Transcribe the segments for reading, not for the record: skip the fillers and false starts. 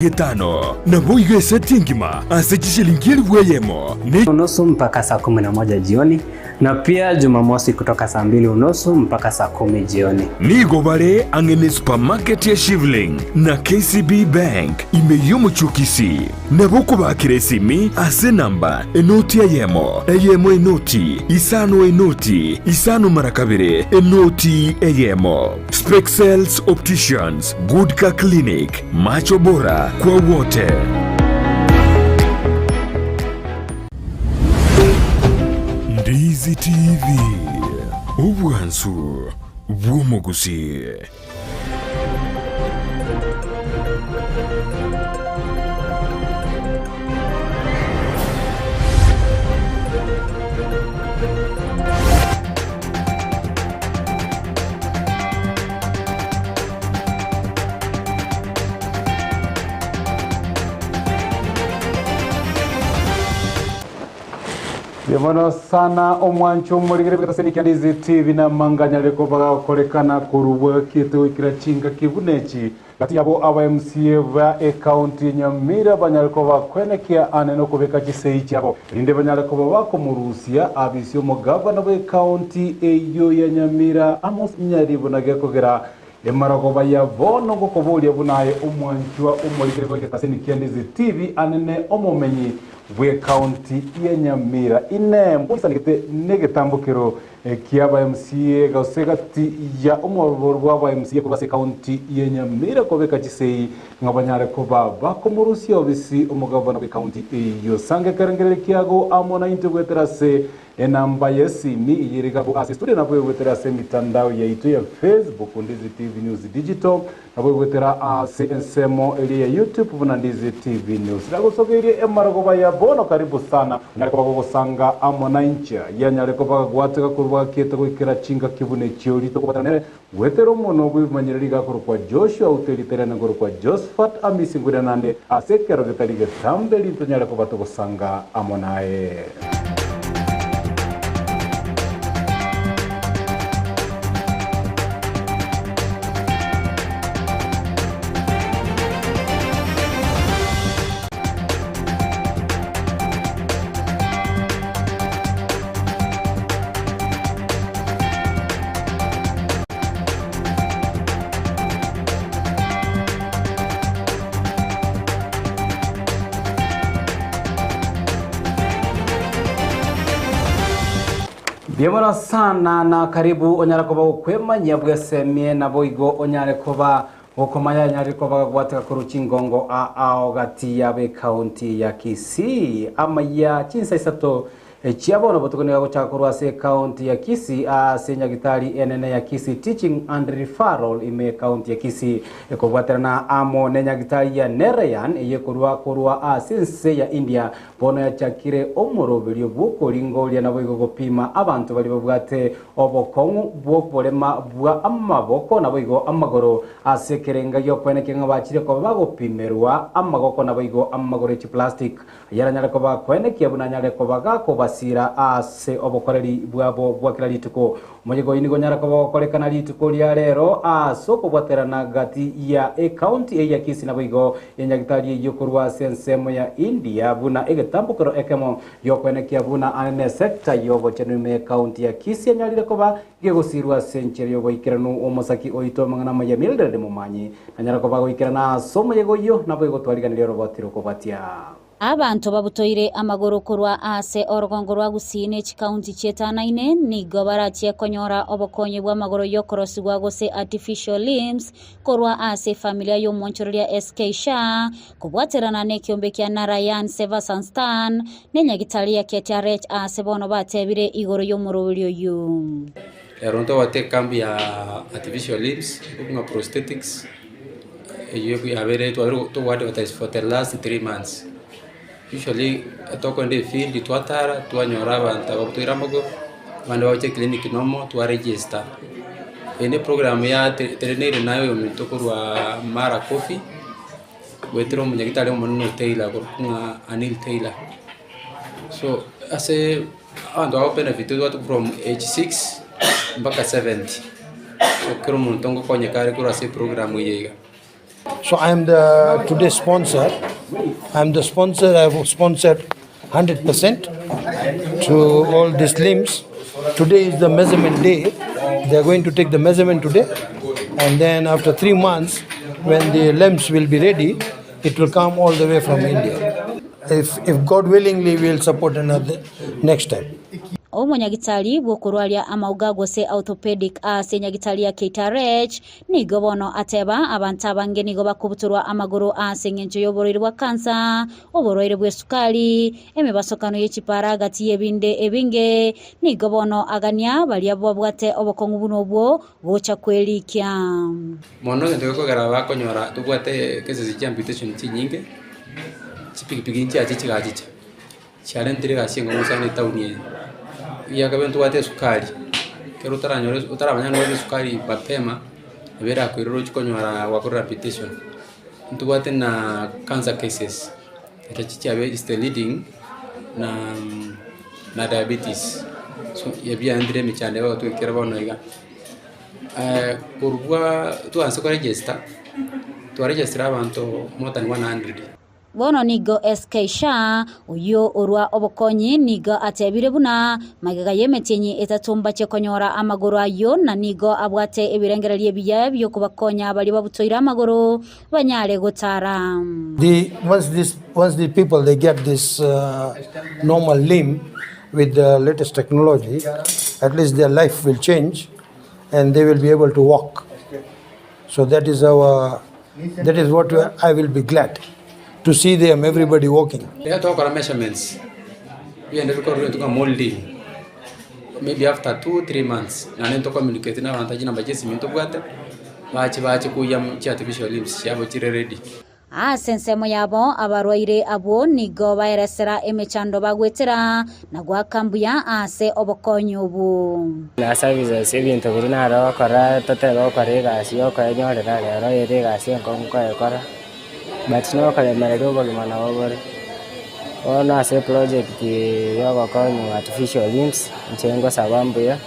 Getano, naboigo eseti engima ase chishilingi elifu eyemo, ne. Unusu mpaka saa kumi na moja jioni na pia Jumamosi kutoka saa mbili unusu mpaka saa kumi jioni. Nigo bare ang'e ne supermarket ya Shivling na KCB Bank ime y'omochie o Kisii. Nabo okobakera esimi ase enamba enoti eyemo, eyemo enoti, isano enoti, isano mara kabere, enoti eyemo. Spexels Opticians, Good Car Clinic, Macho Bora kwa wote. Ndizi TV, obwansu bw'omogusii. Mbuya mono sana omwancho omorigere bw'egetaseni kia Ndizi TV na amanganya ariko bagakorekana korwa bwakiete goikera chingaki buna echi gati yabo aba MCA ba ecounty ya Nyamira banyare koba kwenekia ane nokobeka chisei chiabo erinde banyare koba bakomorusia abisi omogavana bw'ecounty eyio ya Nyamira Amos Nyaribo na gekogera Emarogoba ya bono ngokoboria buna aye omwanchwa omorikire bw'egetaseni kia Ndizi TV anene omomenyi bw'ecounty ya Nyamira. Inee mboisanegete negetambokero ki'aba MCA gose gati ya omoroboro bw'aba MCA korwa ase ecounty ya Nyamira kobeka chisegi ng'a banyare koba bakomorusia obisi omogavana bw'ecounty eyio? Sanga ekerengererio kiago amo naintwe goetera ase Enamba y'esimi eyere igabu ase studio nabo egwetera ase emitandao yaito ya Facebook Ndizi TV News Digital, nabo egwetera ase ensemo eria ya YouTube buna Ndizi TV News. Nagosogeirie emarogoba ya bono karibu sana onyare koba gogosanga amo nainche yanyare koba gagwatega korwa gakiete goikera chingaki buna echio ritokobatana nere Goetera omonwa bw'ebimanyereri gakorokwa Joshua oterite riane nkorokwa Josephat Amisi nkoira nande ase ekero getari getambe rintonyare koba togosanga amo naye. Mbuya mono sana na karibu onyare koba gokwemanyia bwesemie naboigo onyare koba gokomanya anyare koba gagwateka korwa chingongo a ao gati y'ab'ecounty ya Kisii amaya chinsa isato Chia bono botuko nigo agochaka korwa ase ecounty ya Kisii ase nyagitari enene ya Kisii Teaching and Referral ime ecounty ya Kisii ekobwaterana amo ne nyagitari ya Narayan eye ekorwa korwa ase ense ya India bono yachakire omoroberio bw'okoringoria naboigo gopima abanto baria babwate obokong'u bw'oborema bwa amaboko naboigo amagoro ase ekerenga gi'okwenekia ng'a bachire koba bagopimerwa amagoko naboigo amagoro e chiplastic. Ayaranyare koba koenekia buna anyare koba gakobasiira ase obokoreri bwabo bwa kera rituko. Omoyega oyio nigo onyare koba ogokorekana rituko ria rero ase okobwaterana gati ya ecounty eye ya Kisii naboigo enyagitari eyio korwa ase ensemo ya India buna egetambokero ekemo giokoenekia buna ane nesector yobochenu ime ecounty ya Kisii enyarire koba gegosirwa ase enchera y'oboikeranu omosaki oito amang'ana amaya Mildred Momanyi nanyare koba goikerana ase omoyega oyio naboigo twariganirie oroboti rokobwatia. Abanto babutoire amagoro korwa ase orogongo rwa Gusii ne chikaunti chietanaine nigo barachie konyora obokonyi bw'amagoro y'okorosigwa gose artificial limbs korwa ase efamilia y'omwonchoreria SK Shah kobwaterana nekiombe kia Narayan Seva Sansthan nenyagitari ya KTRH aase bono batebire igoro y'omoroberi oyio. Ero ntobwate ekambi ya artificial limbs, buna prosthetics, eywo yabeire twabeire togo advertise for the last 3 months. Usually tokoenda efield twatara twanyora abanto aba batoire amagoro, abande bagocha eclinic nomo twaregister. Eye ne eprogram ya teneneire naye oyominto korwa Mara Coffee, goetera omonyagitari omonene o Taylor okorokwa ng'a Anil Taylor. So ase abanto bago benefit tobwate from age 6 mpaka 70, so kera omonto ngokonyeka are korwa ase eprogram eye iga. So I am the today sponsor. I am the sponsor. I have sponsored 100% to all these limbs. Today is the measurement day. They are going to take the measurement today, and then after 3 months, when the limbs will be ready, it will come all the way from India. If God willingly, we will support another next time. Omonyagitari bw'okorwaria amauga gose orthopedic ase nyagitari ya KTRH nigo bono ateba abanto abange nigo bakobutorwa amagoro ase eng'encho y'oborwaire bwa kansa, oborwaire bwa esukari, emebasokano y'echipara agati y'ebinde ebinge nigo bono agania baria babwate obokong'u buna obwo gocha kwerikia. Mono egento gekogera bakonyora tobwate cases chia amputation chinyinge, chipikipiki nchiacha chigachicha, chiarentire egasi enkong'u sana etown eye. Egiakabere ntobwate esukari, ekero otaranyora otaramanya nobwate esukari mapema, nabo erakoirere ochie konyora gwakorire amputation. Ntobwate na cancer cases, echi chiabe is the leading na na diabetes, so ebiarentire emechando egotwekera bono iga. Korwa twanse koregister, twaregistire abanto more than 100. Bono nigo SK Shah oyio orwa obokonyi nigo atebire buna magega y'emetienyi etato mbache konyora amagoro ayio na nigo abwate ebirengererio ebiya biokobakonya baria babutoire amagoro banyare gotara. The once this once the people they get this normal limb with the latest technology, at least their life will change and they will be able to walk. So that is our that is what I will be glad to see them everybody walking. Rero twakora measurements, bigende bikorwe intwe molding, maybe after 2, 3 months, naende ntocommunicate na abanto chinamba chia esimi ntobwate, bache bache koyia chi artificial limbs chiabo chire ready. Ase ensemo yabo abarwaire abwo nigo baeresera emechando bagwetera na gwaka mbuya ase obokonyi obu. Na services ebinto biria naro gokora totebe gokora egasi yokoenyorera rero ere egasi enkong'u koyekora, but nokoremereria obogima nabo bore. Bono ase eproject yogokonywa artificial limbs, inche ngosaba mbuya,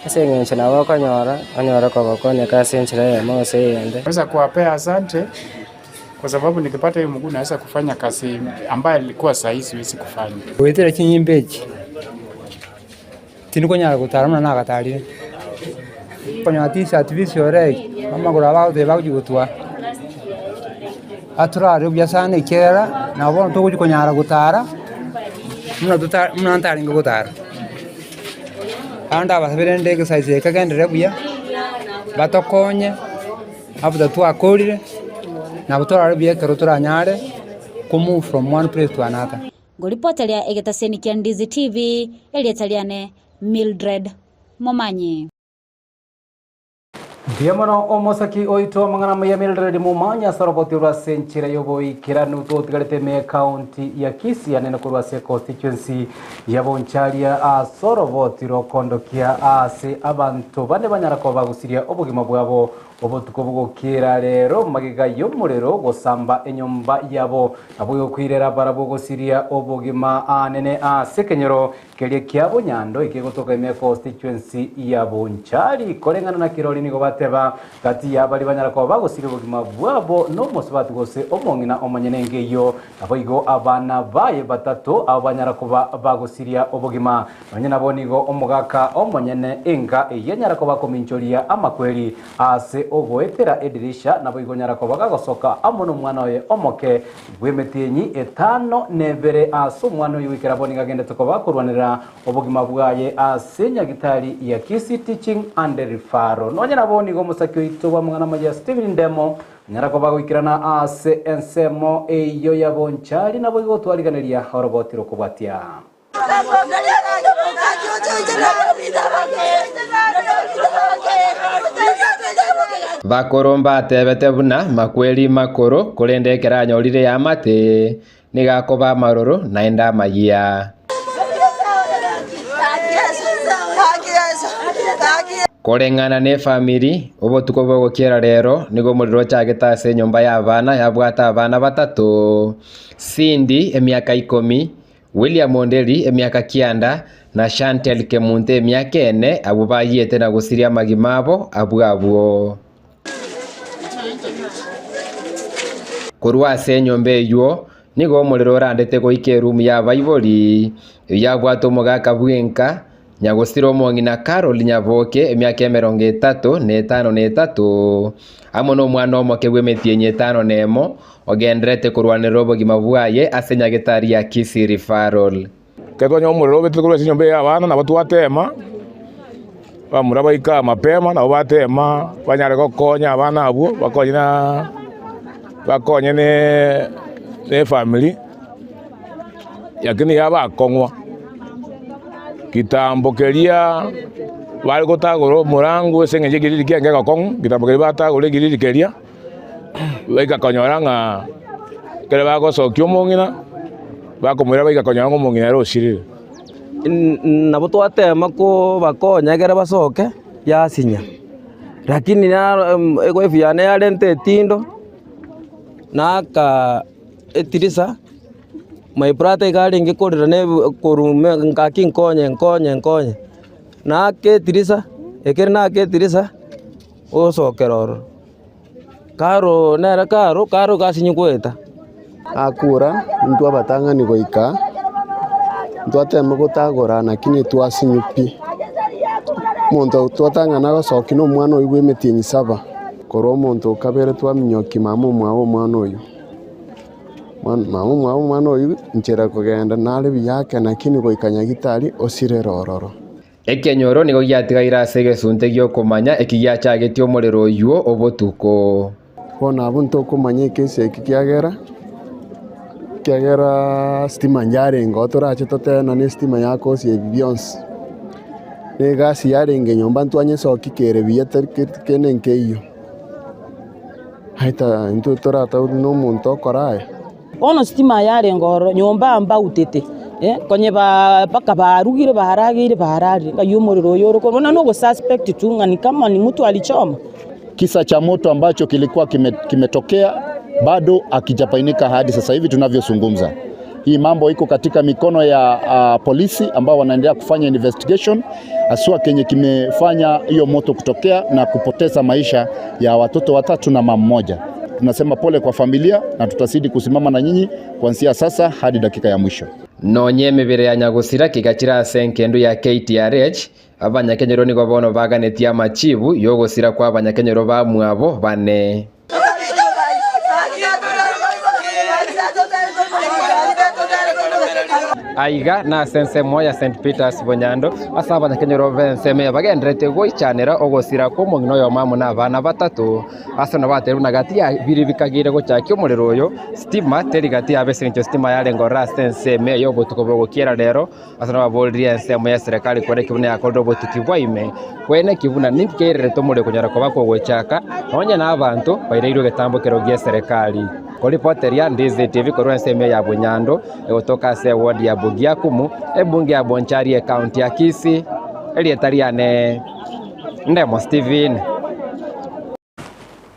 ase eng'encho nabo okonyora, onyore kogokonyeka ase enchera eyemo gose eyende. Naweza kuwapea asante kwa sababu nikipata hiyo mguu naweza kufanya kazi ambayo ilikuwa sahii siwezi kufanya. Goetera chinyimba echi, tindikonyara gotara buna nagatarire, konyora t-shirt artificial leg, amagoro aba agoteba bagochia gotwaa, atorare buya sana ekiagera nabo bono togochia konyara gotara, buna tota buna ntarenge gotara. Naende abasabire rende exercise eye ekagenderere buya, batokonye, after twakorire, nabo torare buya ekero toranyare ko move from one place to another. Ngoripoteria egetaseni kia Ndizi TV, erieta riane Mildred Momanyi. Mbuya mono omosaki oito amang'ana maya Mildred Momanyi ase oroboti rwa ase enchera y'oboikeranu totigarete ime ekaunti ya Kisii anene korwa ase constituency ya Boncharia ase oroboti rokondokia ase abanto bane banyara koba bagusiria obogima bwabo obotuko bogokera rero magega y'omorero gosamba enyomba yabo nabo gokwirera barabwo gosiria obogima anene ase ekenyoro keria kia Bonyando ekegotoka ime constituency ya Bonchari koreng'ana na kirori nigo bateba gati ya bari banyara koba bagosiria obogima bwabo n'omosubati gose omong'ina omonyene engeyo nabo igo abana baye batato abo banyara kuba bagosiria obogima nonye nabo nigo omogaka omonyene enga eye nyara koba kominchoria amakweri ase ogoetera edirisha nabo igo nyara koba gagosoka amo n'omwana oye omoke bw'emetienyi etano nebere ase omwana oyo goikera bo nigo agendete koba korwanera obogima bwaye ase nyagitari ya Kisii Teaching and Referral nonye nabo nigo omosaki oito bwa mong'ana maya Stephen Ndemo nyara koba goikerana ase ensemo eyo ya Bonchari nabo igo twariganeria oroboti rokobwatia. Bakoromba atebete buna makweri makoro korende ekero anyorire yamate nigo akoba amaroro naende amayia. Koreng'ana na efamiri, obotuko bw'ogokiera rero nigo omorero ochagete ase enyomba y'abana yabwate abana batato, Cindy emiaka ikomi, William Onderi emiaka kianda, na Shantel Kemunto emiaka ene, abwo bayiete na gosiria amagima abo abwo abwo. Korwa ase enyomba eyio nigo omorero orandete goika erumu y'abaibori, eyio yabwate omogaka bw'enka, nyagosira omong'ina Carol Nyaboke, emiaka emerongo etato na etano na etato, amo nomwana omoke bw'emetienyi etano na emo, ogendererete korwanerera obogima bwaye ase nyagetari ya Kisii Referral. Ekero twanyora omorero obetete korwa ase enyomba eye y'abana, nabo twatema, abamura baika mapema, nabo batema banyare gokonya abana abwo, bakonye na bakonye na efamiri, lakini yabakong'wa. Kitambo keria bare gotagora omorango ase eng'encho ekiriri kiaye egekong'u, kitambo keria batagora ekiriri keria. Baika konyora ng'a ekero bagosokia omong'ina, bakomoira baika konyora ng'a omong'ina ere osirire. Nabo twatema kobakonya ekere basoke, yasinya, lakini naro ewife yane yarenta etindo, naaka etirisa, my brother iga arenge korera na korwa ngaki nkonye nkonye nkonye, naaka etirisa, ekere naaka etirisa. Osokera ororo. Karo nere karo, karo gasinye goeta. Akura, intwe abatang'ani goika, ntwatema gotagora lakini twasinywa pi. Omonto twatang'ana gosokia na omwana oyio bw'emetienyi saba, korwa omonto o kabere twaminyokia mama omwabo omwana oyio. Mama omwabo omwana oyio nchera kogenda nare buya ake lakini goika nyagitari osirere ororo. Ekenyoro nigo giatigaire ase egesunte gi'okomanya eki giachagetie omorero oyio obotuko. Bono abwo ntokomanya ekesi eki kiagera, ekiagera stima yarenge oo torache totebe nonye estima yakosia ebi bionsi. Na egasi yarenge nyomba ntwanyesokia kere buya tari kende nkeiyo. Aye intwe toratauri na omonto okora aya. Bono sitima yarenge ororo, nyomba mbautete, eh, konye ba mpaka barugire barageire bararire, ng'ai omorero oyo ore korwa, bono na ogosuspect tu ng'a ni kama ni mtu alichoma. Kisa cha moto ambacho kilikuwa kime, kimetokea bado hakijabainika hadi sasa hivi tunavyozungumza. Hii mambo iko katika mikono ya uh, polisi ambao wanaendelea kufanya investigation haswa kenye kimefanya hiyo moto kutokea na kupoteza maisha ya watoto watatu na mama mmoja. Tunasema pole kwa familia na tutazidi kusimama na nyinyi kuanzia sasa hadi dakika ya mwisho. Nonye emebere ya nyagosira kegachire ase engendu ya KTRH, abanyakenyoro nigo bono baganetie amachibu y'ogosira kwa abanyakenyoro bamwabo bane. Aiga nase ensemo ya St Peters Bonyando, ase abanyakenyoro b'ensemo eye bagendererete goichanera ogosira kw'omong'ina oyomo amo nabana batato. Ase nabatebirie buna gati ya biria bikageire gochakia omorero oyo, stima teri gati yabo ase engencho stima yarenge ororo ase ensemo eye obotuko bogokiera rero. Ase nababoririe ensemo ya serikali kore ki buna yakorire obotuki bwa ime, kwene ki buna ninki keirerete omorero konyara koba kogochaka, nonya na abanto baireirwe egetambokero gie serikali. Koripoteria Ndizi TV korwa ensemo eye ya Bunyando, egotoka ase eward ya Bugiakumu, ebunge ya Bonchari ecounty ya Kisii, erieta riane Ndemo Stephen.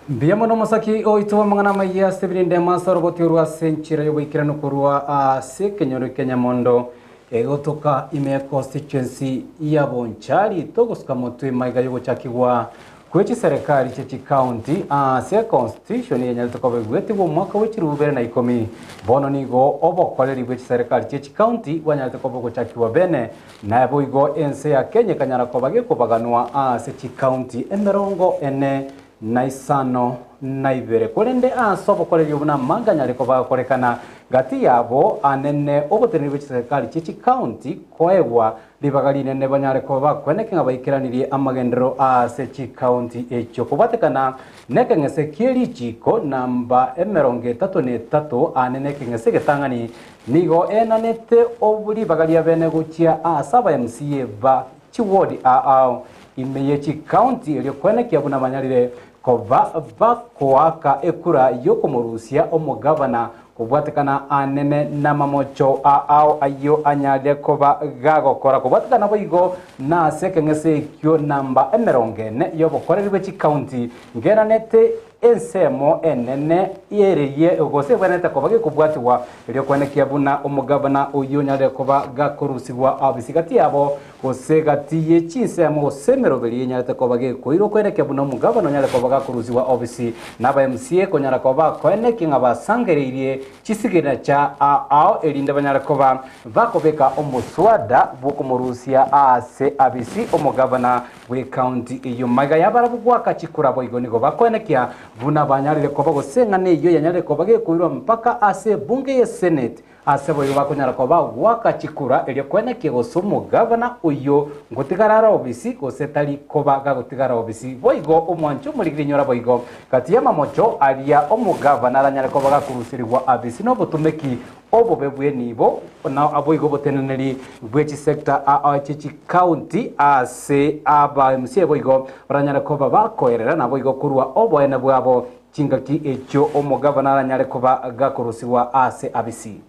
Mbuya mono omosaki oito bw'amang'ana amayia ase ebirende ase oroboti orwo ase enchera y'oboikeranu korwa ase ekenyoro kia Nyamondo egotoka ime ya constituency ya Bonchari togosuka motwe maiga y'ogochakigwa kwe chiserekari chie chicounty ase constitution yenyarete koba egwetigwe omwaka bwe chilifu bibere na ikomi bono nigo obokoreri bwe chiserekari chie chicounty bwanyarete koba ogochakigwa bene Naboigo ense ya Kenya ekanyara koba gekobaganwa ase chikaunti emerongo ene na isano na ibere. Korende ase obokoreri obo namange anyare koba agokorekana gati yabo anene oboteneneri bwe chiserikali chie chikaunti koegwa ribaga rinene banyare koba bakweneke ng'a baikeranirie amagenderero ase chikaunti echio kobwatekana nekeng'ese kie richiko namba emerongo etato na etato anene ekeng'ese egetang'ani Nigo enanete ribaga ria bene gochia ase aba MCA ba chiward ao ime ye chicounty erio koenekia buna banyarire koba bakoaka ekura yokomorusia omogavana kobwatekana anene namamocho ao ayio anyarire koba gagokora kobwatekana boigo nase ekeng'ese ekio namba emerongo ene yobokoreri bwe chicounty ngenanete. ensemo enene ererie gose ebwenerete koba gekobwatigwa erio koenekia buna omogabana oyio onyarire koba gakorusigwa abisi gati yabo gose gati ye chinsemo gose emeroberi enyarete koba gekoirwa koenekia buna omogabana onyare koba gakorusigwa obisi na aba MCA konyara koba bakoenekia ng'a basangereirie chisignature ao erinde banyare koba bakobeka omoswada bw'okomorusia aase abisi omogabana bw'ecounty eyio. Magega y'abarabwo goaka chikura boigo nigo bakoenekia buna banyarire koba gose eng'ana eyio yanyarire koba gekoirwa mpaka ase ebunge ye Senate ase boigo bakonyara koba goaka chikura erio koenekia gose omogabana oyio ngotigara are obisi gose tari koba gagotigara obisi. Boigo omwancho omorigiri nyora boigo gati y'amamocho aria omogabana aranyare koba gakoruserigwa abisi nobotomeki Obobe bw'enibo na boigo oboteneneri bwe chisecta ao chie chicounty ase aba MCA boigo baranyare koba bakoerera naboigo korwa oboene bwabo chingaki echio omogavana aranyare koba gakorusigwa ase abisi.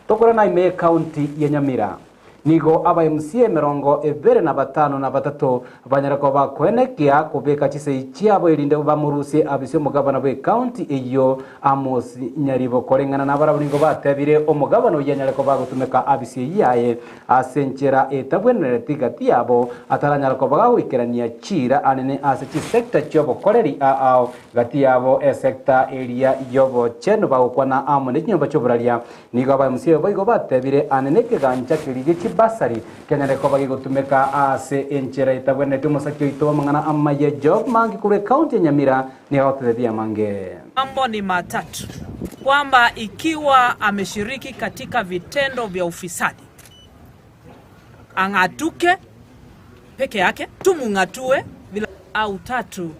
Tokorana ime y'ecounty ya Nyamira. Nigo aba MCA 25 banyare koba bakoenekia kobeka chisei chiabo erinde bamorusie abisi omogabana bw'ecounty eyio Amos Nyaribo koreng'ana nabarabwo nigo batebire omogabana oyio anyare koba agotumeka abisi eyio yaye ase enchera etabwenereti gati yabo ataranyara koba gagoikerania chira anene ase chisecta chiobokoreri ao gati yabo esecta eria y'obochenu bagokwana amo nechinyomba chioboraria Nigo aba MCA boigo batebire ane nekegancha keria gie chibasari kenyare koba gegotumeka ase enchera etabwenereti omosaki oito bw'amang'ana amaye Job Mangi korwa ecounty ya Nyamira nigo agotebia amange. Mambo ni matatu, kwamba ikiwa ameshiriki katika vitendo vya ufisadi ang'atuke peke yake, tumung'atue bila au tatu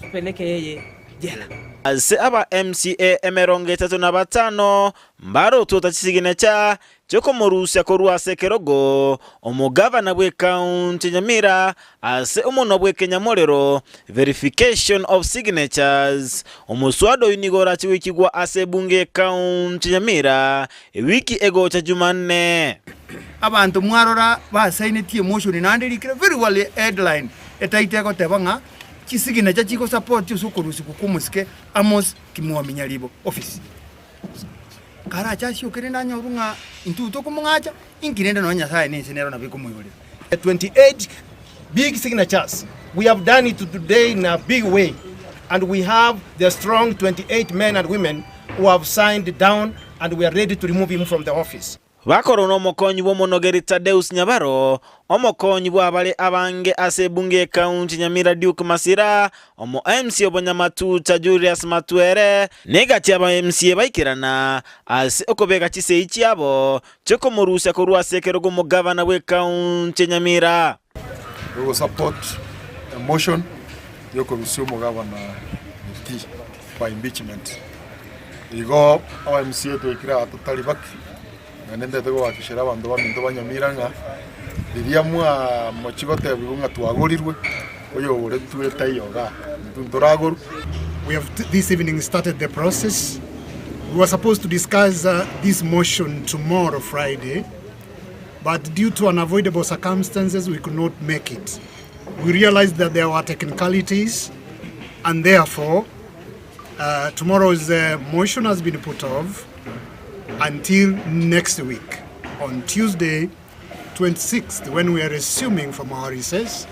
tupeleke yeye jela. Ase aba MCA 35 mbarotwota chisiginecha chiokomorusia korwa ase ekerogo omogavana bw'ecounty ya Nyamira ase omonwa bw'ekenyamorero, verification of signatures. Omoswada oyio nigo orache goikigwa ase ebunge y'ecounty ya Nyamira ewiki egocha Jumanne. Abanto mwarora basainetie emotion naende rikire very well headline etaito egoteba ng'a chisignature chigosupport ase okorusigwa kwa omosike Amos Kimwami Nyaribo office. Karache asioke rende anyorwe ng'a intwe tokomong'acha, inki rende nonya Nyasaye na ense nero nabo ekomoigorera. 28 big signatures we have done it today in a big way and we have the strong 28 men and women who have signed down and we are ready to remove him from the office. Bakorwa nomokonyi bw'omonogeri Tadeus Nyabaro, omokonyi bw'abare abange ase ebunge y'ekaunti Nyamira Duke Masira, omo MCA obonyamatuta Julius Matwere, na egati aba MCA baikerana ase okobeka chisegi chiabo chiokomorusia korwa ase ekerogo omogavana bw'ekaunti ya Nyamira. We will support a motion yokorusia omogavana Mutii by impeachment. Igo aba MCA twaikire aa totari baki, naende ntagete gohakikishera abanto baminto ba Nyamira ng'a riria mwa mochie gotebigwa ng'a twagorirwe, oyogoretwe taiyo igaa, intwe ntoragorwe. We have this evening started the process. We were supposed to discuss this motion tomorrow, Friday, but due to unavoidable circumstances, we could not make it. We realized that there were technicalities, and therefore, tomorrow's motion has been put off until next week, on Tuesday, 26th, when we are resuming from our recess.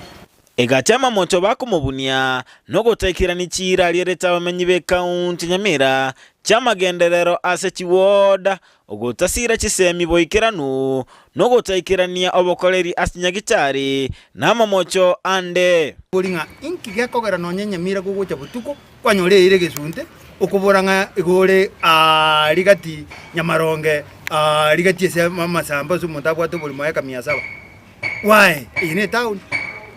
Egacha amamocho bakomobunia na ogotaikerania chiira arierete abamenyi b'ekaunti ya Nyamira chi'amagenderero ase chiward, ogotasira chisemi boikeranu, na ogotaikerania obokoreri ase chinyagitari na amamocho ande. Bori ng'a inki gekogera nonya enyamira gogocha botuko kwanyora eira egesunte, okobora ng'a igo ore aa rigati nyamaronge aa rigati ase amasamba ase omonto abwate oborimo eka mia saba. Why? Eye ne etown,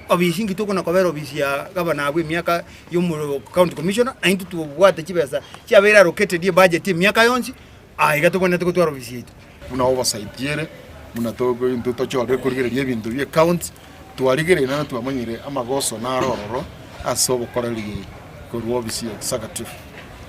obisi inki tokona kobera obisi ya gavana abwo emiaka ya omo county commissioner, naintwe tobwate chibesa chiabeire allocated ebudget emiaka yonsi, aa iga tobwenerete gotwara obisi yaito. Buna oversight ere, buna togo intwe tochorire korigereria ebinto bie county, twarigereire naende twamanyire amagoso naro ororo ase obokoreri korwa obisi ya executive.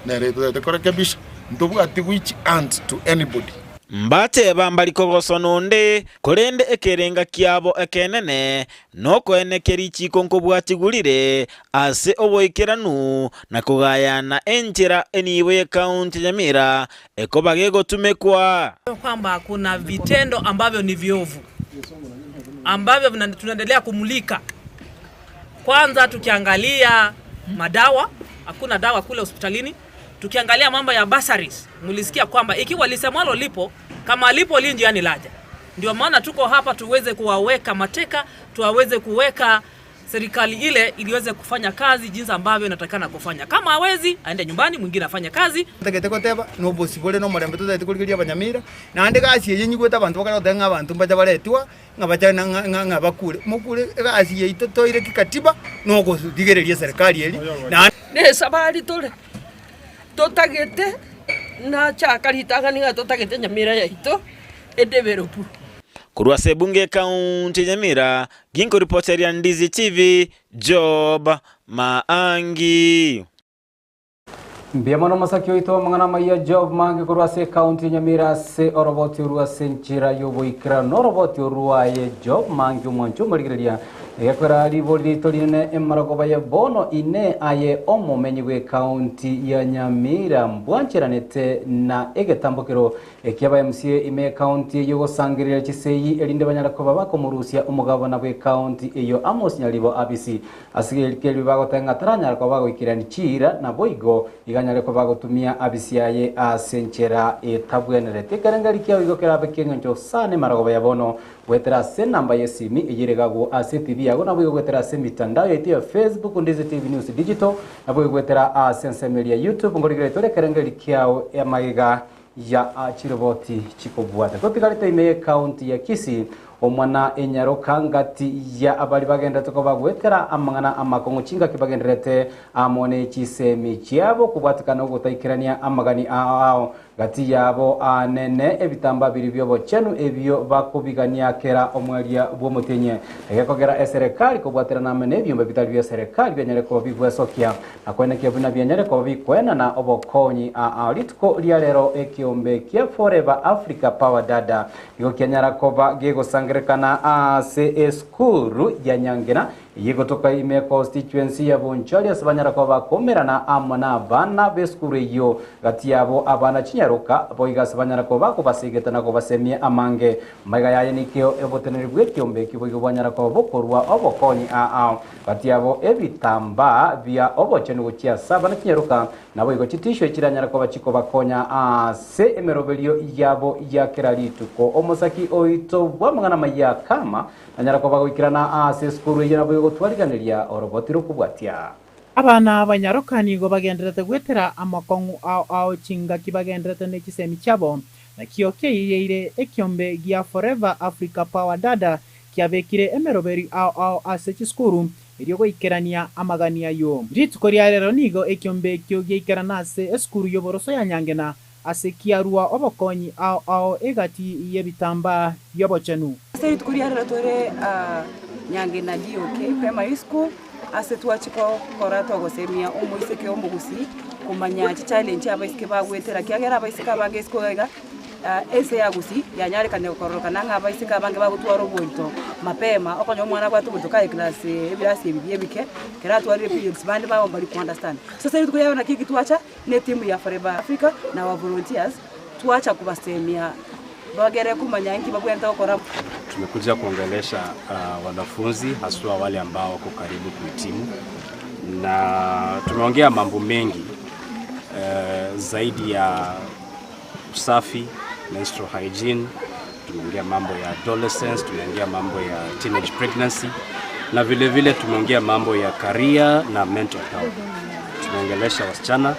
Nere totagete korekebisha, ntobwati which hand to anybody. Mbateba mbari kogosona onde, korende ekerenga kiabo ekenene nokoenekia richiiko nkobwatigwe rire ase oboikeranu na kogayana enchera enibo y'ekaunti ya Nyamira ekoba gegotumekwa. Kwamba kuna vitendo ambavyo ni viovu ambavyo tunaendelea kumulika. Kwanza tukiangalia madawa, hakuna dawa kule hospitalini. Tukiangalia mambo ya bursaries, mlisikia kwamba ikiwa lisemwalo lipo, kama lipo li njiani laja. Ndio maana tuko hapa tuweze kuwaweka mateka, tuwaweze kuweka serikali ile iliweze kufanya kazi jinsi ambavyo inatakikana kufanya. Kama hawezi aende nyumbani, mwingine afanye kazi. Ntagete goteba, nobosibore na omorembe totagete korigereria abanyamira, naende egasi eye nyigwete abanto bakare goteba ng'a abanto mbacha baretwa, ng'a bacha na ng'a ng'a ng'a bakure. Mokure egasi yaito toire kikatiba, nogorigereria eserekari eria, naende. Nesabari tore, totagete nachaka ritang'ani ng'a totagete Nyamira yaito edevelopwe. Korwa ase ebunge y'Ekaunti ya Nyamira, Ginkoripoteria Ndizi TV, Job Maangi. Mbuya mono omosaki oito amang'ana amaya Job Maangi korwa ase ekaunti ya Nyamira ase oroboti orwo ase enchera y'oboikeranu. Oroboti orwaye Job Maangi omwancho omorigereria Egekora ribori riaito rinene emarogoba ya bono ine aye omomenyi bw'ekaunti ya Nyamira mbwancheranete na egetambokero ekiaba MCA ime ekaunti eyio gosangereria chisegi erinde banyare koba bakomorusia omogabana bw'ekaunti eyio Amos Nyaribo Abisi ase erio bagoteba ng'a taranyara koba bagoikerania chiira naboigo iga anyare koba agotumia abisi aye ase enchera etabwenereti. Ekerengerio kiao igo kerabe ki'engencho sana emarogoba ya bono Goetera ase enamba y'esimi eyio ere gagwo ase etibi yago naboigo goetera ase emitandao yaito ya Facebook, Ndizi TV News Digital, naboigo goetera ase ensemo eria ya YouTube nkorigereria tore ekerengerio kiao amagega ya chiroboti chikobwata. Totigarete ime y'ecounty ya Kisii, omwana enyaroka ngati ya abari bagenderete koba goetera amang'ana amakong'u chingaki bagendererete amo ne chisemi chiabo kobwatekana ogotaikerania amagani ao ao Gati yabo aanene ebitambaa biria bi'obochenu ebio bakobigania kera omweria bw'omotienyi, egekogera eserekari kobwaterana amo nebiombe bitari bi'eserekari bianyare koba bigwesokia na koenekia buna bianyare koba bikoenana obokonyi. Aa rituko ria rero ekeombe kia Forever Africa Power Dada nigo kianyara koba gegosangererekana aase esukuru ya Nyangena Eyio egotoka ime constituency ya Bonchari ase banyara koba bakomerana amo nabana b'esukuru eyio. Gati yabo abana chinyaroka boigo ase banyara koba bakobasegeta na kobasemia amange. Maiga yaye nikio oboteneneri bw'ekiombe ekio boigo bwanyara koba bokorua obokonyi aa. Gati yabo ebitambaa bia obochenu gochia ase abana chinyaroka, naboigo chitisho echiranyare koba chikobakonya ase emeroberio yabo ya kera rituko. Omosaki oito bw'amang'ana amaya Kama Nanyara koba goikerana aase esukuru eyio nabo egotwariganeria oroboti rokobwatia. Abana abanyaroka nigo bagendererete gwetera amakong'u ao ao chingaki bagendererete ne chisemi chiabo, nakio kiaiyeire ekiombe gia Forever Africa Power Dada kiabekire emeroberi ao ao ase chisukuru erio goikerania amagani ayio. Rituko ria rero nigo ekiombe ekio giaikerana ase esukuru y'oboroso ya Nyangena Ase kiarua obokonyi ao ao egati y'ebitambaa bi'obochenu. Ase rituko ria rero tore Nyangena GOK Primary School ase twachia gokora togosemia omoiseke omogusii komanya chichallenge abaiseke bagwetera ekiagera abaiseke abange isiko iga ense ya gusii yanyarekanire kororokana ng'a abaiseke abange bagotwara oborito mapema okonyora omwana abwate oborito kaye class ebirasi ebi bia ebike ekero atwarire periods bande babo mbari ko understand. So ase rituko ria rero naki eki twacha. Ne team ya Forever Africa na our volunteers twacha kobasemia bagere komanya inki babwenerete gokora. Tumekuja kuongelesha uh, wanafunzi haswa wale ambao wako karibu kuhitimu, na tumeongea mambo mengi uh, zaidi ya usafi, menstrual hygiene, tumeongea mambo ya adolescence, tumeongea mambo ya teenage pregnancy na vile vile tumeongea mambo ya career na mental health. Tumeongelesha wasichana na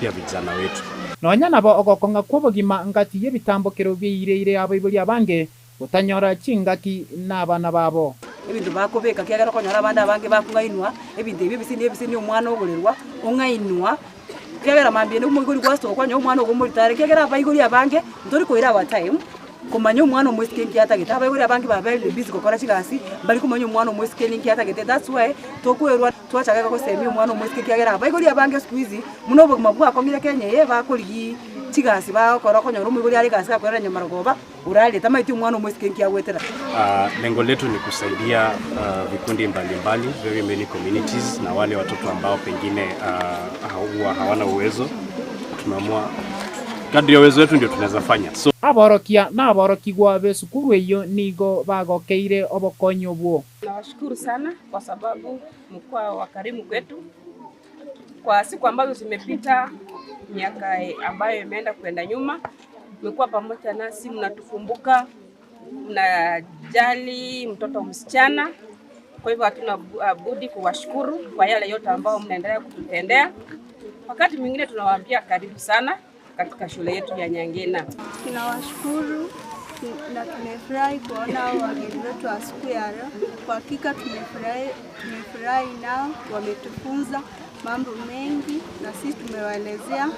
pia vijana wetu. Nonya nabo ogokong'a kw'obogima ngati y'ebitambokero biaireire abaibori abange gotanyora chingaki nabana babo. Ebinto bakobeka, ekiagera okonyora abande abange bakong'ainwa, ebinto ebi ebisini ebisini omwana ogorerwa, ong'ainwa, ekiagera mambia ende omoibori gwasoka kwanyora omwana ogo omorito are, ekiagera abaibori abange ntori koira our time komanya omwana omoiseke nki atagete, abaibori abange baberire busy gokora chigasi, mbari komanya omwana omoiseke ninki atagete that's why tokoerwa twachaka gosemia omwana omoiseke ekiagera abaibori abange siku hizi, buna obogima bwakong'ire Kenya eye bakorigia. chigasi bagokora okonyora omoibori are egasi gakorera nyamarogoba, orarire tamaeti omwana omoiseke nki agwetera. Lengo letu ni kusaidia vikundi mbalimbali, very many communities na wale watoto ambao pengine huwa hawana uwezo. Tumeamua kadri ya uwezo wetu ndio tunaweza fanya. So, Aborokia na aborokigwa b'esukuru eyio nigo bagokeire obokonyi obwo. Nawashukuru sana kwa sababu mkuwa wakarimu kwetu kwa siku ambazo zimepita, miaka ambayo imeenda kwenda nyuma, mmekuwa pamoja nasi, mnatukumbuka, mnajali mtoto msichana. Kwa hivyo hatuna budi kuwashukuru kwa yale yote ambayo mnaendelea kututendea. Wakati mwingine tunawaambia karibu sana katika shule yetu ya Nyangina. Tunawashukuru na tumefurahi kuona hao wageni wetu wa siku ya leo. Kwa hakika tumefurahi, tumefurahi nao, wametufunza mambo mengi na sisi tumewaelezea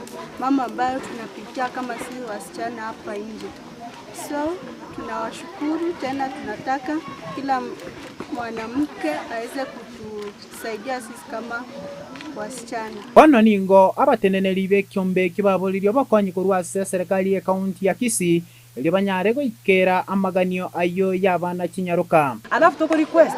mambo ambayo tunapitia kama sisi wasichana hapa nje. So tunawashukuru tena, tunataka kila mwanamke aweze kutusaidia sisi kama wasichana. Bono nigo abateneneri b'ekiombe ekio baboririe obokonyi korwa ase eserekari y'ekaunti ya Kisii erio banyare goikera amaganio ayio y'abana chinyaroka. Alafu toko request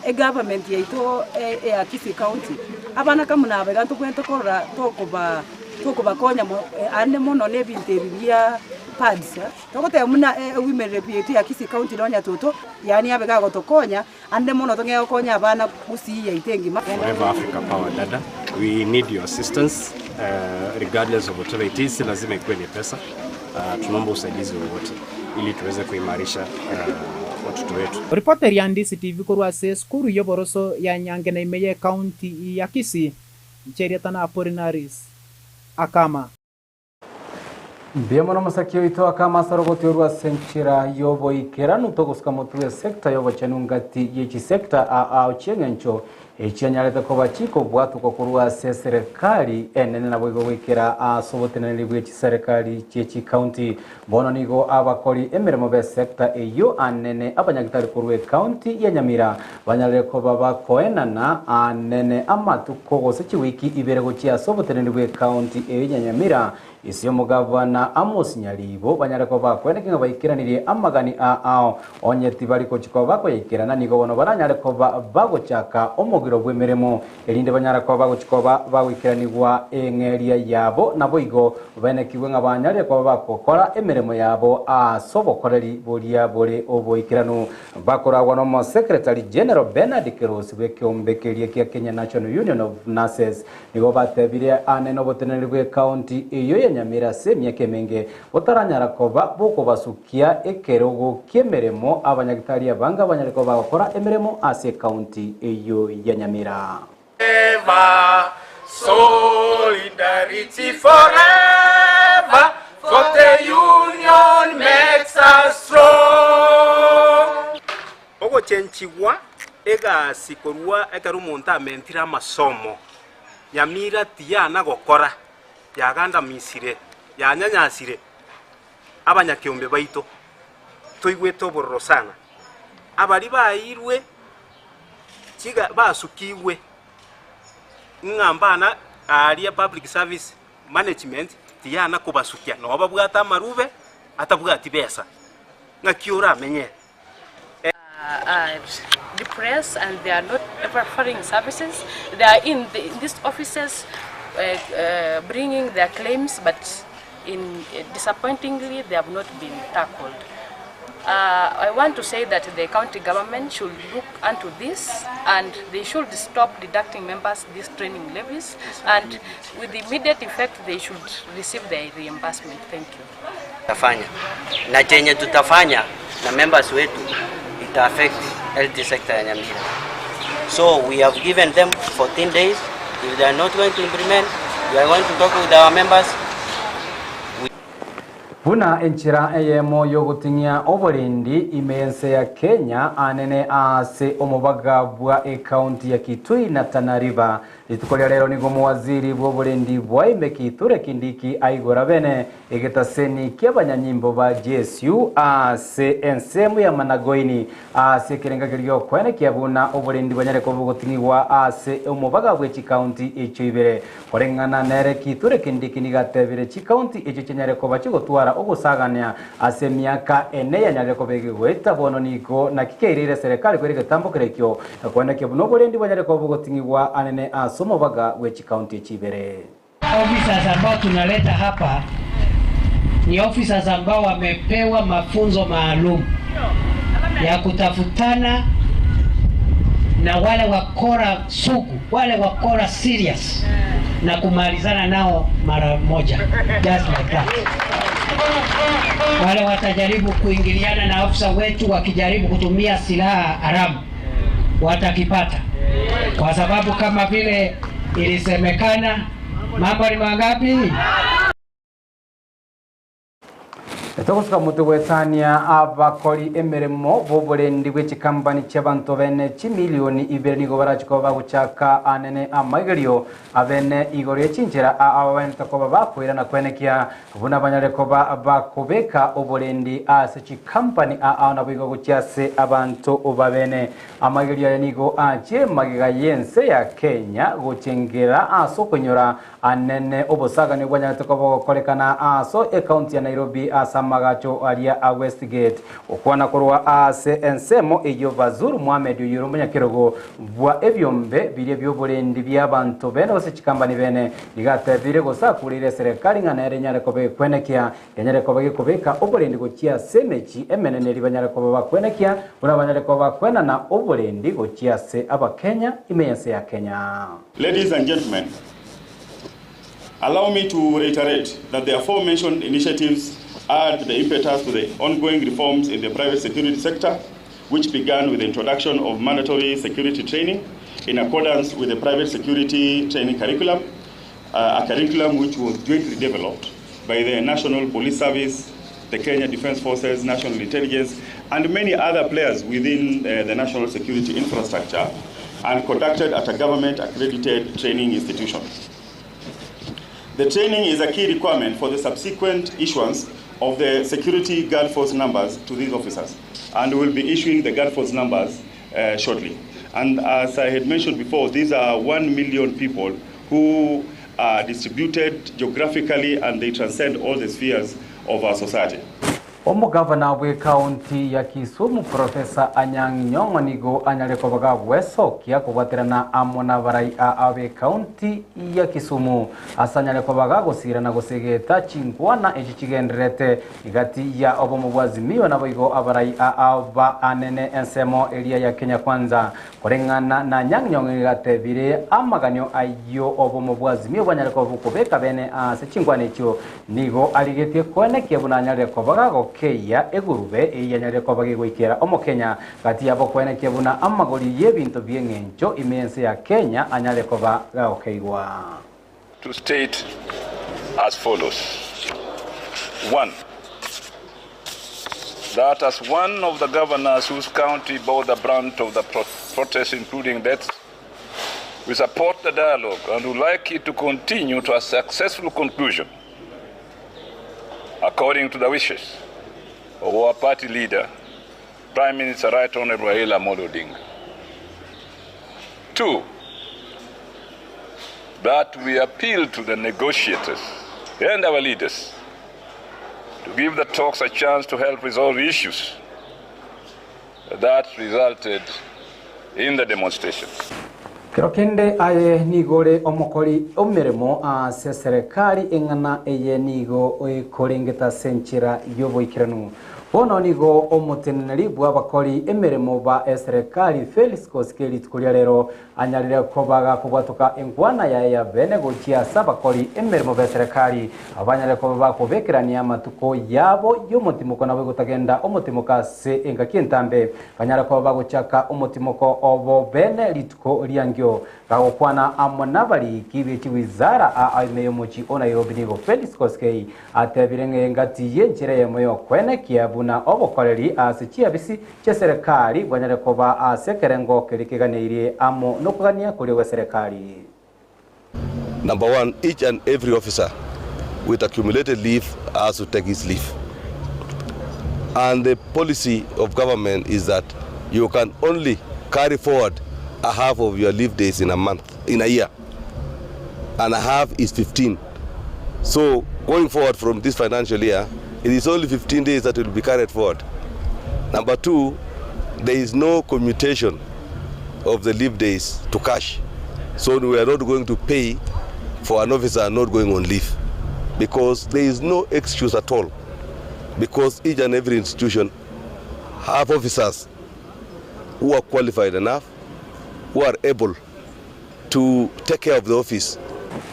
egovernment yaito eya Kisii County abana kamuna aba iga ntobwenerete korora tokoba tokobakonya ande mono na ebinto ebi bia pads togoteba buna ewomen rep yaito ya Kisii County nonya toto yaani abe gagotokonya ande mono tong'e gokonya abana Gusii yaito engima. Forever Africa Power Dada, we need your assistance regardless of whatever it is, si lazima ikuwe ni pesa. Tunaomba usaidizi wowote ili tuweze kuimarisha watoto wetu. Oripoteri ya DCTV korwa ase esukuru y'oboroso ya Nyangena ime y'ecounty ya Kisii, inche erieta na Apolinaris Akama. Mbuya mono omosaki oito Akama ase orogotiorwa ase enchera y'oboikeranu togosuka motwe esecta y'obochenu ngati ye chisecta ao chi'eng'encho echianyarete koba chikobwatokwa korwa ase eserekari enene naboigo goikera ase oboteneneri bwe chiserekari chie chikaunti. Bono nigo abakori emeremo b'esecta eyio anene abanyagitari korwa ekaunti ya Nyamira banyarire koba bakoenana anene amatuko gose chiwiki ibere gochia ase oboteneneri bw'ekaunti eyio ya Nyamira Ase omogabana Amos Nyaribo banyare koba bakweneki ng'a baikeranirie amagani a ao, onye tibari gochia koba bakoyaikerana nigo bono baranyare koba bagochaka omogiro bw'emeremo, erinde banyare koba bagochia koba bagoikeranigwa eng'eria yabo, naboigo baenekigwe ng'a banyarire koba bagokora emeremo yabo ase obokoreri boria bore oboikeranu. Bakoragwa n'Omosekretari General Bernard Kerosi bw'ekeombe keria kia Kenya National Union of Nurses, Nigo batebire aane noboteneneri bw'ekaunti eyio ya Nyamira ase emiaka emenge, botaranyara koba bokobasukia ekerogo ki'emeremo abanyagitari abange abanyare koba bagokora emeremo ase ekaunti eyio ya Nyamira. Forever, solidarity forever, for the union makes us strong. Ogochenchigwa egasi korwa ekero omonto amentire amasomo, Nyamira tiyana gokora, yagandamisire, yanyanyasire abanyakeombe baito, toigwete obororo sana. Abaria baeirwe chiga basukigwe ng'a mbana aaria public service management tiyana kobasukia, nabo babwate amarube atabwati besa, ng'aki oramenye? are depressed and they are not offering services. They are in, the, in these offices uh, bringing their claims, but in, disappointingly, they have not been tackled. I want to say that the county government should look unto this and they should stop deducting members these training levies and with immediate effect they should receive their reimbursement. Thank you. Tutafanya na chenye tutafanya na members wetu ita affect health sector ya Nyamira. So we have given them 14 days. If they are not going to implement, we are going to talk with our members. Buna enchera eyemo y'ogoting'ia oborendi ime y'ense ya Kenya anene ase omobaga bwa ekaunti ya Kitui na Tana River. Rituko ria rero nigo omowaziri bw'oborendi bwa ime Kithure Kindiki aigora bene egetaseni ki'abanyanyimbo ba GSU ase ensemo ya Managoini ase ekerenga keria gi'okwenekia buna oborendi bwanyare koba bogoting'igwa ase omobaga bwe chikaunti echio ibere. Koreng'ana nere Kithure Kindiki nigo atebire chikaunti echio chinyare koba chigotwara ogosagania ase emiaka ene yanyarire koba egegoeta bono nigo naki keireire eserekari koira egetambo kerekio na koenekia buna oborendi bwanyare koba bogoting'igwa anene ase omobaga bwe chikaunti echi ibere. Officers ambao tunaleta hapa ni officers ambao wamepewa mafunzo maalum ya kutafutana na wale wakora sugu, wale wakora serious na kumalizana nao mara moja, just like that. Wale watajaribu kuingiliana na afisa wetu wakijaribu kutumia silaha haramu watakipata, kwa sababu kama vile ilisemekana, mambo ni mangapi? Etogosuka motwe goetania abakori emeremo b'oborendi bwe chikampani chi'abanto bene chimilioni ibere nigo barachi koba bagochaka anene amaigerio abene igoro y'echinchera aba baenete koba bakoirana kwenekia buna banyare koba bakobeka oborendi ase chikampani aa nabo igo gochia ase abanto babene. Amaigerio aya nigo achire magega y'ense ya Kenya gochengera ase okonyora anene obosagani bwanyarete koba bogokorekana ase ekaunti ya Nairobi ase amagacho aria a Westgate. Gokwana korwa ase ensemo eyio Bazuru Mohammed oyio ore omonyakerogo bwa ebiombe biria bioborendi biabanto bene gose chikambani bene nigo atebire gose akureire eserekari ng'a nere enyare koba ekwenekia enyare koba gekobeka oborendi gochia ase emechi emenene eria banyare koba bakwenekia buna banyare koba bakwenana oborendi gochia ase abakenya ime y'ense ya Kenya. Ladies and gentlemen, allow me to reiterate that the aforementioned initiatives add the impetus to the ongoing reforms in the private security sector, which began with the introduction of mandatory security training in accordance with the private security training curriculum, a curriculum which was jointly developed by the National Police Service, the Kenya Defence Forces, National Intelligence, and many other players within the national security infrastructure, and conducted at a government-accredited training institution. The training is a key requirement for the subsequent issuance of the security guard force numbers to these officers, and we'll be issuing the guard force numbers shortly. And as I had mentioned before, these are 1 million people who are distributed geographically and they transcend all the spheres of our society. Omogavana bw'ekaunti ya Kisumu Professor Anyang' Nyong'o nigo anyare koba gagwesokia kobwaterana amo n'abarai aa b'ekaunti ya Kisumu ase anyare koba gagosira na gosegeta chinkwana echi chigendererete igati ya obomo bwa Azimio naboigo abarai aa ba anene ensemo eria ya Kenya Kwanza. Koreng'ana na Anyang' Nyong'o nigo atebire amaganio ayio obomo bwa Azimio bwanyare koba bokobeka bene ase chinkwana echio nigo arigetie koenekia buna anyare koba gagokeia egurube eyio anyare koba gegoikera omokenya gati yabo koenekia buna amagori y'ebinto bi'eng'encho ime ense ya Kenya anyare koba gagokeigwa. To state as follows. 1. That as one of the governors whose county bore the brunt of the protests, including deaths, we support the dialogue and would like it to continue to a successful conclusion, according to the wishes of our party leader, Prime Minister Right Honorable Raila Amolo Odinga. 2. That we appeal to the negotiators and our leaders to give the talks a chance to help resolve issues that resulted in the demonstrations. Kero kende aye nigo ore omokori omeremo ase serikali eng'ana eye nigo ekorengete ase enchera y'oboikeranu. Bono nigo omoteneneri bw'abakori emeremo ba eserikali Felix Koskei rituko ria rero anyarire koba gakobwatoka enkwana yaye ya bene gochia ase abakori emeremo ba eserikali abanyarire koba bakobekerania amatuko yabo y'omotimoko nabo egotagenda omotimoko ase engaki entambe banyare koba bagochaka omotimoko obo bene rituko riangio. Kagio. Gagokwana amo nabariki be chiwizara aa ime y'omochie o Nairobi nigo Felix Koskei atebire ng'a engati y'enchera eyemo y'okoenekia buna obokoreri ase chiabisi chi'eserekari bwanyare koba ase ekerengo keria keganeirie amo nokogania koria gw'eserekari. Number one, each and every officer with accumulated leave has to take his leave. And the policy of government is that you can only carry forward a half of your leave days in a month, in a year. And a half is 15. So going forward from this financial year, it is only 15 days that will be carried forward. Number two, there is no commutation of the leave days to cash. So we are not going to pay for an officer not going on leave because there is no excuse at all because each and every institution have officers who are qualified enough, who are able to take care of the office.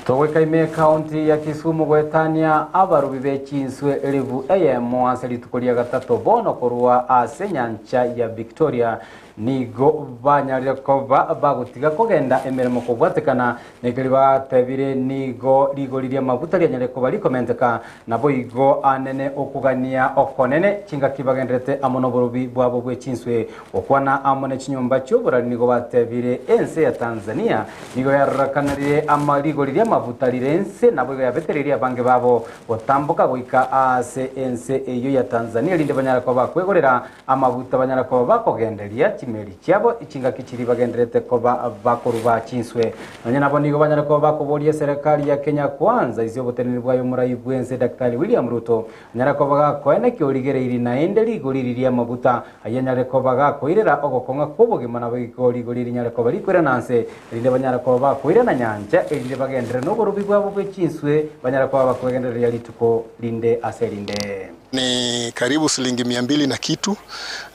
Togoika ime ekaunti ya Kisumu goetania abarubi be chinswe elifu eyemo ase rituko ria gatato bono korwa ase enyancha ya Victoria Nigo banyarire koba bagotiga kogenda emeremo kobwatekana nekeri batebire nigo rigori ri'amaguta rianyarire koba rikomenteka, naboigo anene okogania okonene chingaki bagenderete amo noborobi bwabo bwe chinswe. Gokwana amo ne chinyomba chi'oborari nigo batebire ense ya Tanzania nigo yarorakanarire ama rigori ri'amaguta rire ense naboigo yabetereirie abange babo gotamboka goika aase ense eyio ya Tanzania erinde banyare koba bakwegorera Amaguta banyare koba bakogenderia chimeli chiabo chingaki chiria bagenderete koba bakoruba chinswe. Nonya nabo nigo banyare koba bakoboria eserekari ya Kenya Kwanza ase oboteneneri bwaye omorai bw'ense Daktari William Ruto anyare koba gakoenekia origereiri naende rigori eri ri'amaguta ayio anyare koba gakoirera ogokong'a kw'obogima naboigo rigori rinyare koba rikoirana nse erinde banyare koba bakoirana nyancha erinde bagenderere noborubi bwabo bwe chinswe banyare koba bakogendereria rituko rinde ase erinde. Ni karibu silingi 200 na kitu.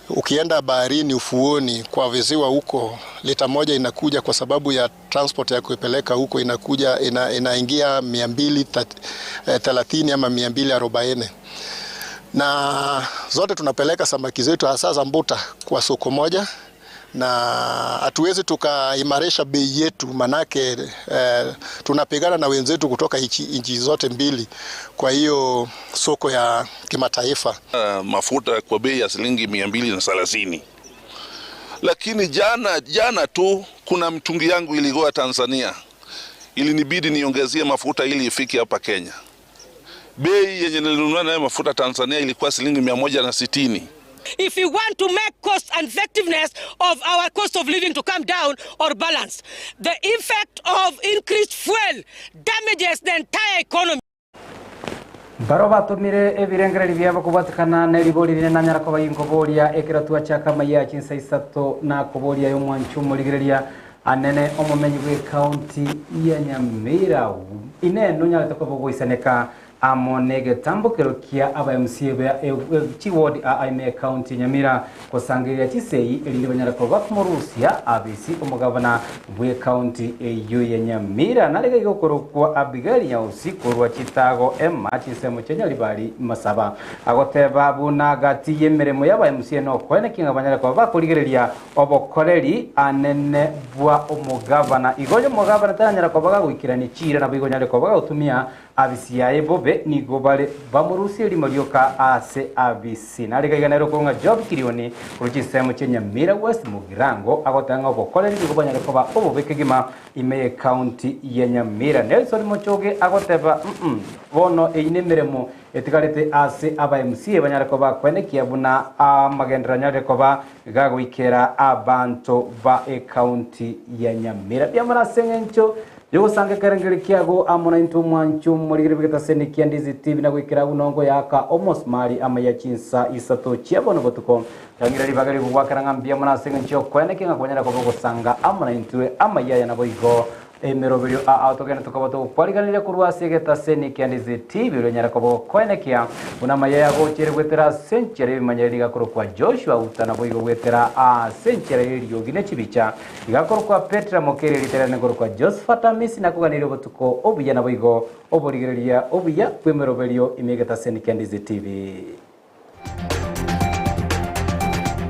Ukienda baharini ufuoni kwa visiwa huko lita moja inakuja kwa sababu ya transport ya kuipeleka huko inakuja ina, inaingia 230 ama 240 na zote tunapeleka samaki zetu hasa za mbuta kwa soko moja na hatuwezi tukaimarisha bei yetu manake eh, tunapigana na wenzetu kutoka nchi zote mbili, kwa hiyo soko ya kimataifa. Mafuta kwa bei ya shilingi 230, lakini jana jana tu kuna mtungi yangu iligoa Tanzania, ilinibidi niongezie mafuta ili ifike hapa Kenya. Bei yenye nilinunua nayo mafuta Tanzania ilikuwa shilingi 160. If you want to make cost and effectiveness of our cost of living to come down or balance, the effect of increased fuel damages the entire economy. Barabwo batomire ebirengererio biabo kobwatekana neribori rire nanyara koba inkoboria ekero twachaka amaiya chinsa isato na koboria y'omwancho omorigereria anene omomenyi bw'ecounty ya Nyamira ine nonyarete koba ogoisaneka Amo negetambokero kia aba MCA ba chiward aa ime ecounty ya Nyamira gosangereria chisegi erinde banyare koba bakomorusia abisi omogavana bwe county eyio ya Nyamira nare gaiga okorokwa Abigail Nyausi korwa chitago Emma chinsemo chia Nyaribari Masaba agoteba buna gati yemeremo yaba MCA nokoenekia ng'a banyare koba bakorigereria obokoreri anene bwa omogavana igo onye omogavana taranyara koba gagoikerania chiira naboigo onyare koba gagotumia Abisi yaye bobe nigo bare bamorusie rimo rioka ase abisi. Nare gaiga nere okong'a Job Kirioni korwa chinsemo chia Nyamira West Mugirango agoteba ng'a obokoreri nigo bwanyare koba obobe kegima ime y'ecounty ya Nyamira. Nelson Mochoge agoteba mm bono eyio nemeremo etigarete ase aba MCA banyare koba koenekia buna amagenderero anyarire koba gagoikera abanto ba ecounty ya Nyamira. Mbuya mono ase eng'encho Yogosanga ekerengerio kiago amo naintwe omwancho omorigere bw'egetaseni kia Ndizi TV na goikera agwo nongo yaaka omosumari amaiya chinsa isato chia bono botuko. Tang'ira ribaga rigogwakera ng'a mbuya mono ase engencho y'okoenekia ng'a kwanyara koba ogosanga amo naintwe amaiya aya naboigo emeroberio aa togende tokaba togokwariganeria korwa ase egetaseni kia Ndizi TV oria onyare koba ogokoenekia buna amaiya aya agochiire goetera ase enchera y'ebimanyereri gakorokwa Joshua Uta naboigo goetera ase enchera y'eriogi ne chibicha Iga korokwa Petra mokeire erieta riane nkorokwa Josephat Amisi nakoganirie obotuko obuya naboigo oborigereria obuya bw'emeroberio ime egetaseni kia Ndizi TV.